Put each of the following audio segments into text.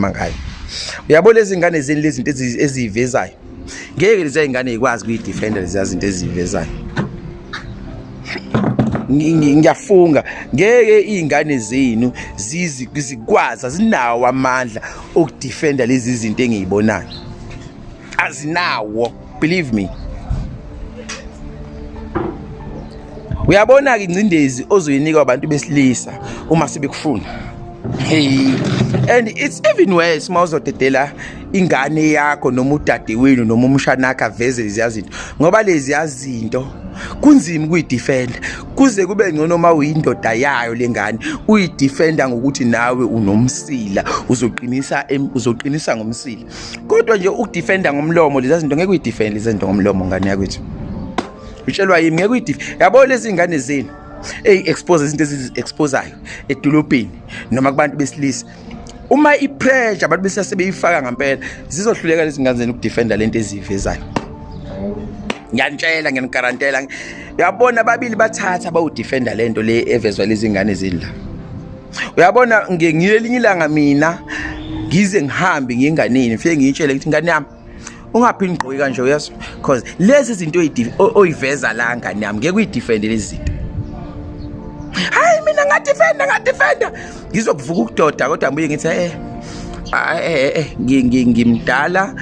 engikhuluma ngayo. Uyabo lezi ngane zeni lezi zinto eziyivezayo. Ngeke lezi ngane zikwazi kuyidefender lezi zinto eziyivezayo. Ngiyafunga ngeke izingane zenu zizi zikwazi azinawo amandla okudefender lezi zinto engiyibonayo. Azinawo, believe me. Uyabona-ke ingcindezi ozoyinikwa abantu besilisa uma sebekufuna. Hey, and it's even worse uma uzodedela ingane yakho noma udadewenu noma umshanakho aveze leziya zinto, ngoba leziya zinto kunzima ukuyidefenda. Kuze kube ngcono uma uyindoda yayo lengane uyidefenda ngokuthi nawe unomsila, uzoqinisa ngomsila. Kodwa nje ukudefenda ngomlomo lezi zinto ngeke uyidefende lezi zinto ngomlomo, ngane yakwethu. Utshelwa yimi, ngeke uyidefende. Yabo lezi ngane zenu eyi-expose izinto ezizi-exposayo edolobheni noma kubantu besilisa, uma i-pressure abantu besilisa sebeyifaka ngampela, zizohluleka lezi ngane zenu ukudefenda lento eziyivezayo. Ngiyanitshela, ngiyanigarantela. Uyabona ababili bathatha bawudefenda lento le evezwa lezi ngane zenu la. Uyabona ngilelinye ilanga mina ngize ngihambe ngiye enganeni, ngifike ngiyitshele ukuthi ingane yami ungaphinde ugqoke kanje, uyezwa? Because lezi zinto oyiveza la, ngane yami, ngeke uyidefende lezi zinto. Hayi, mina ngadefenda, ngadefenda, ngizokuvuka ukudoda, kodwa ngibuye ngithi ngimdala,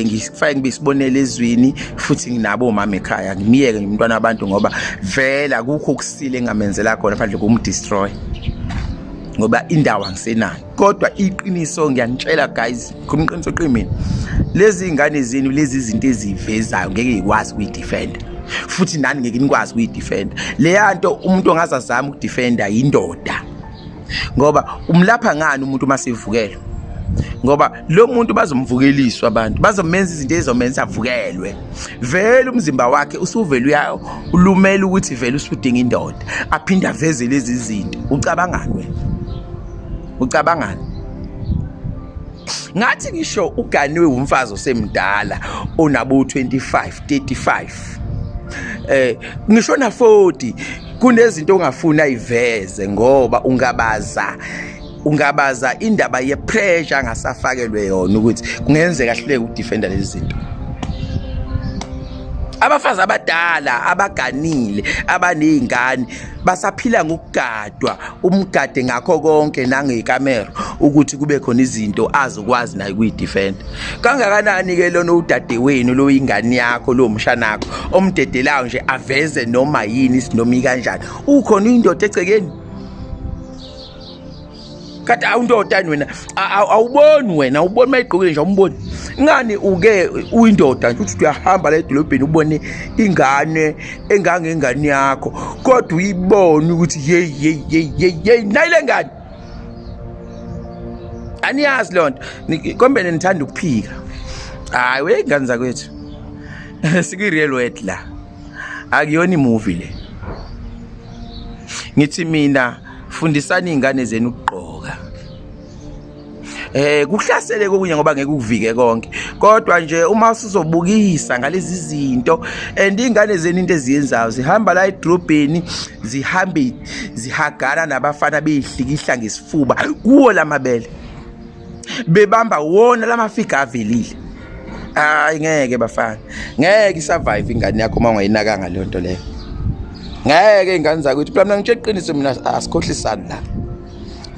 ngifake ngibe isibonelo ezwini futhi nginabo omama ekhaya, ngimiyeke nje umntwana wabantu ngoba vele akukho okusile engamenzela khona phandle kumdestroy, ngoba indawo angisenayo. Kodwa iqiniso ngiyanitshela guys, khuluma iqiniso qimina, lezi ngane zenu lezi zinto ezivezayo ngeke ikwazi ukuyidefenda, futhi nani ngeke nikwazi ukuyidefenda leya nto. Umuntu ongaze azame ukudefenda yindoda, ngoba umlapha ngani umuntu uma sevukelwe? Ngoba lo muntu bazomvukeliswa abantu, bazomenza izinto ezizomenza avukelwe. Vele umzimba wakhe usuvele uya ulumela ukuthi vele usudinga indoda, aphinde aveze lezi zinto. Ucabangani wena? Ucabangani? Ngathi ngisho uganiwe umfazi osemdala onabo 25 35, ngisho na 40, kunezinto ongafuni ayiveze ngoba ungabaza indaba ye-pressure angasafakelwe yona ukuthi kungenzeka ahluleke ukudefenda lezi zinto. Abafazi abadala abaganile abaney'ngane basaphila ngokugadwa, umgade ngakho konke nangekamero ukuthi kube khona izinto azokwazi naye ukuyidefenda. Kangakanani-ke lona udadewenu lo, ingane yakho lo, mshanakho omdedelayo nje aveze noma yini isinoma ikanjani? Ukhona indoda egcekeni kade awundoda wena, awuboni wena, awuboni mayigqokile nje, awumboni ngani? Uke uyindoda nje uthi uyahamba la edolobheni ubone ingane engangengane yakho, kodwa uyibone ukuthi hey hey hey hey hey, nayi le ngane. Aniyazi loo nto kombene nithanda ukuphika. Hayi we ngane zakwethu, sikwi-real world la, akuyona imovie le. Ngithi mina fundisani iy'ngane zenu ukugqoka, kuhlasele kokunye ngoba ngeke ukuvike konke, kodwa nje uma usuzobukisa ngalezi zinto and ingane zenu into eziyenzayo, zihamba la edrobheni, zihambe zihagana nabafana, beyihlikihla ngesifuba kuwo lamabele, bebamba wona lamafika avelile. Hayi ngeke bafana, ngeke isurvive ingane yakho uma ungayinakanga leyo nto leyo. Ngeke ingane zakwethu, phela mina ngitshela iqiniso, mina asikhohlisani la.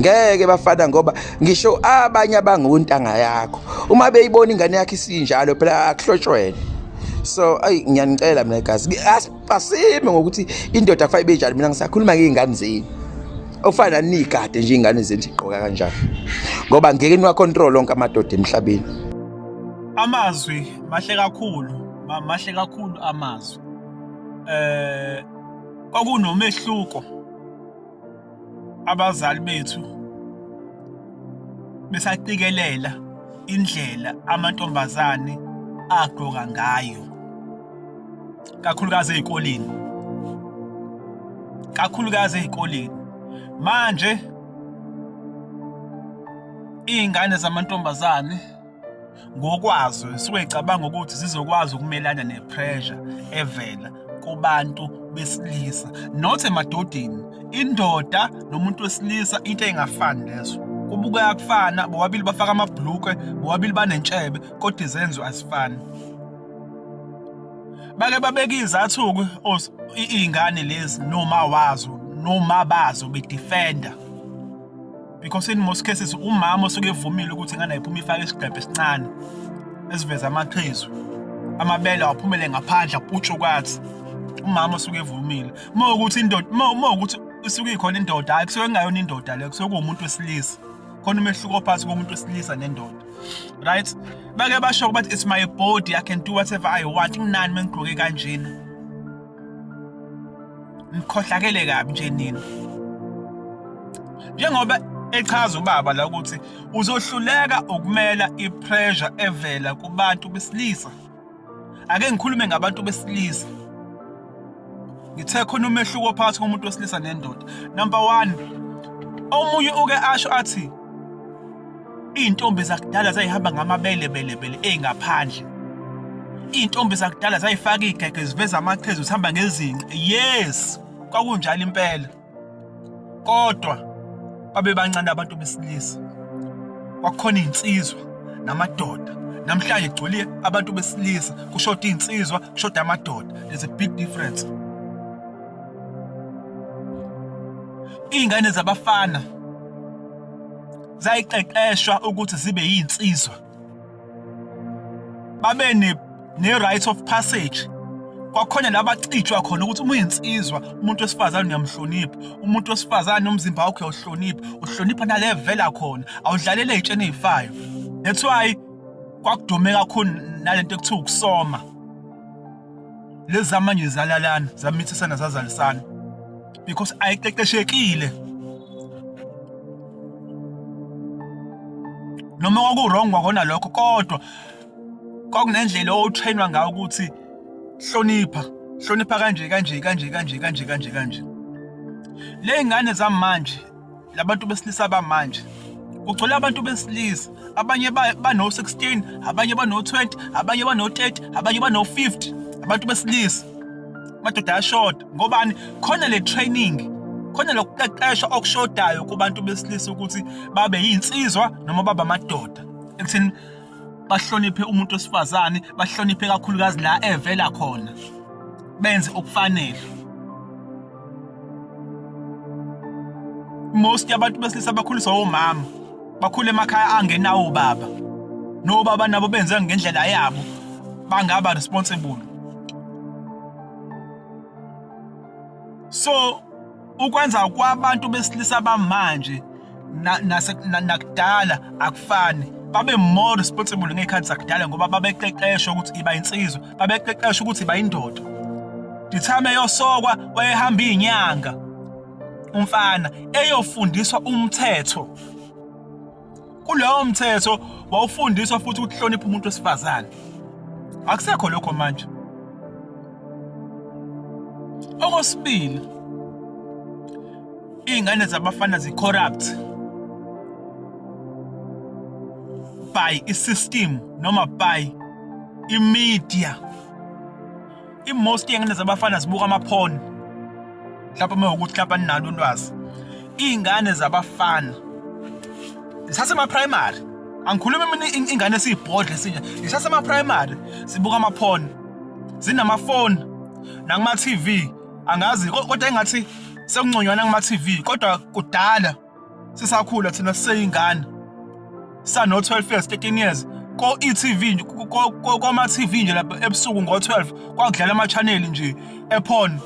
Ngeke bafana, ngoba ngisho abanye abangontanga yakho uma beyibona ingane yakho isinjalo, phela akuhlotshwene. So ayi, ngiyanicela mina igazi, asime ngokuthi indoda kufanele ibe njani. Mina ngisakhuluma ngey'ngane zenu, okufana niyigade nje iy'ngane zenu igqoka kanjani, ngoba ngeke niwacontrol onke amadoda emhlabeni. Amazwi mahle kakhulu, mahle kakhulu amazwi. Kwakunomehluko abazali bethu besaqikelela indlela amantombazane agqoka ngayo, kakhulukazi ey'koleni, kakhulukazi ey'koleni. Manje iy'ngane zamantombazane ngokwazo zisuke zicabanga ukuthi zizokwazi ukumelana ne-pressure evela kubantu besilisa, not emadodeni. Indoda nomuntu wesilisa into engafani lezo. Kubukeka kufana, bobabili bafaka amabhlukwe, bobabili banentshebe, kodwa izenzo azifani. Bake babeka izathu-ke iy'ngane lezi noma wazo noma bazo bedefenda because in most cases umama osuke evumile ukuthi ingane ayiphuma ifake isigqebhe esincane esiveza amaqhezu amabele awaphumele ngaphandle aputshukathi umama osuke evumile uma ukuthi indoda uma ukuthi isuke ikhona indoda hayi kusuke kungayona indoda leyo kusuke kuwumuntu wesilisa khona umehluko phakathi komuntu wesilisa nendoda right bake basho bathi it's my body i can do whatever i want kunani mengigqoke kanjena nikhohlakele kabi nje nina njengoba echaza ubaba la ukuthi uzohluleka ukumela ipressure evela kubantu besilisa ake ngikhulume ngabantu besilisa ngithe khona umehluko phakathi komuntu wesilisa nendoda number 1 omunye uke asho athi iy'ntombi zakudala zayihamba ngamabele bele bele ey'ngaphandle iy'ntombi zakudala zayifaka iy'gege ziveza amaqhezu zihamba ngezinqe yes kwakunjalo impela kodwa babebancane abantu besilisa kwakukhona iy'nsizwa namadoda namhlanje gcwele abantu besilisa kushoda iy'nsizwa kushoda amadoda there's a big difference iy'ngane zabafana zayiqeqeshwa ukuthi zibe yinsizwa babe ne ne-right of passage kwakhona la bacijwa khona ukuthi uma uyinsizwa umuntu wesifazane uyamhlonipha umuntu wesifazane umzimba wakho uyawuhlonipha uhlonipha nale vela khona awudlalele ey'tsheni ey'fayo that's why kwakudume kakhulu nalento ekuthiwa ukusoma lezi zamanje zalalana zamithisana zazalisana because ayiqeqeshekile noma kwaku-wrong kwakona lokho kodwa kwakunendlela owutrainwa ngayo ukuthi hlonipha hlonipha kanje kanje kanje kanje kanje kanje kanje le ngane zamanje labantu besilisa bamanje kugcwele abantu besilisa abanye bano-16 abanye bano-20 abanye bano-30 abanye bano-50 abantu besilisa amadoda ayashoda ngobani khona le training khona lokuqeqeshwa okushodayo kubantu besilisa ukuthi babe yinsizwa noma babe amadoda ekutheni bahloniphe umuntu wesifazane bahloniphe kakhulukazi la evela khona benze okufanele most yabantu besilisa bakhuliswa omama bakhule emakhaya angenawo ubaba nobaba nabo benze ngendlela yabo bangaba responsible so ukwenza kwabantu besilisa bamanje nakudala akufani babe more responsible ngey'khathi zakudala ngoba babeqeqeshwa ukuthi iba insizwa babeqeqeshwa ukuthi iba indoda the time eyosokwa wayehamba iy'nyanga umfana eyofundiswa umthetho kulowo mthetho wawufundiswa futhi ukuhlonipha umuntu wesifazane akusekho lokho manje okwesibili iy'ngane zabafana zi-corrupt by i-system noma by i-media i-most yey'ngane zabafana zibuka amaphoni mhlawumbe uma ukuthi mhlawumbe aninalo ulwazi iy'ngane zabafana zisasema-primary angikhulumi mina ingane esiyibhodle esinje zisasema-primary zibuka amaphoni zinamafoni nakuma-tv angazi kodwa engathi sekunconywana kuma-tv kodwa kudala sisakhula thina siseyingane sano-12 years 13 years ko-e-tv nje koma-tv nje lapha ebusuku ngo-12 kwakudlala ama-channel nje ephone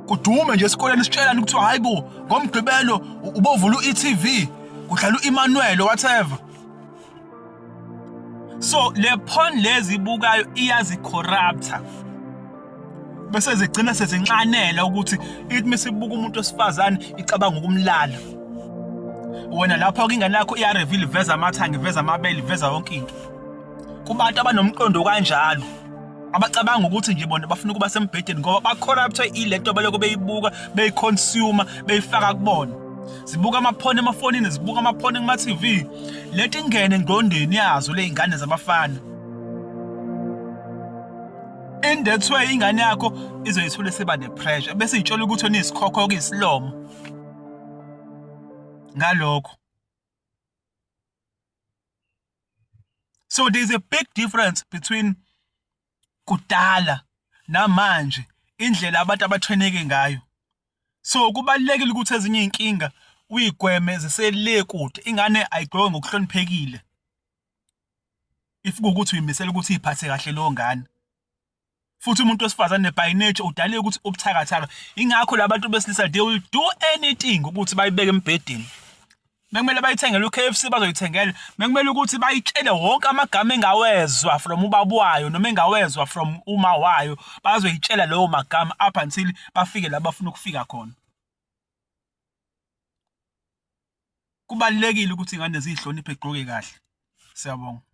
kudume nje esikoleni sitshelana kuthiwa hayi bo ngomgqibelo ubovula u-e-tv kudlala u-emmanuel whatever so le porn lezi ibukayo iyazicorrupta bese zigcina sezinxanela ukuthi ithi mesibuka umuntu wesifazane icabanga ukumlala wena lapho ke ingane yakho iyareveal iveza amathanga iveza amabele iveza yonke into kubantu abanomqondo kanjalo abacabanga ukuthi nje bona bafuna ukuba sembhedeni ngoba bacorruptwe ilento baloko beyibuka beyiconsumer beyifaka kubona zibuka amaphone emafonini zibuka amaphone kuma-TV lento ingene engqondweni yazo le ingane zabafana in that way ingane yakho izoyithola siba ne-pressure bese iyitshela ukuthi wena isikhokho kuyisilomo. Ngalokho. So there's a big difference between kudala namanje, indlela abantu abatraineke ngayo. So kubalulekile ukuthi ezinye iy'nkinga uyigweme zisele kude. Ingane ayigqoke ngokuhloniphekile if kuwukuthi uyimisela ukuthi iy'phathe kahle leyo ngane. Futhi umuntu wesifazane by nature udaleke ukuthi ubuthakathaka, ingakho labantu besilisa, they will do anything ukuthi bayibeke embhedeni. Mekumele bayithengele u-KFC, bazoyithengela. Mekumele ukuthi bayitshele wonke amagama engawezwa from ubaba wayo noma engawezwa from uma wayo, bazoyitshela lawo magama up until bafike la bafuna ukufika khona. Kubalulekile ukuthi ingane ziyihloniphe, igqoke kahle. Siyabonga.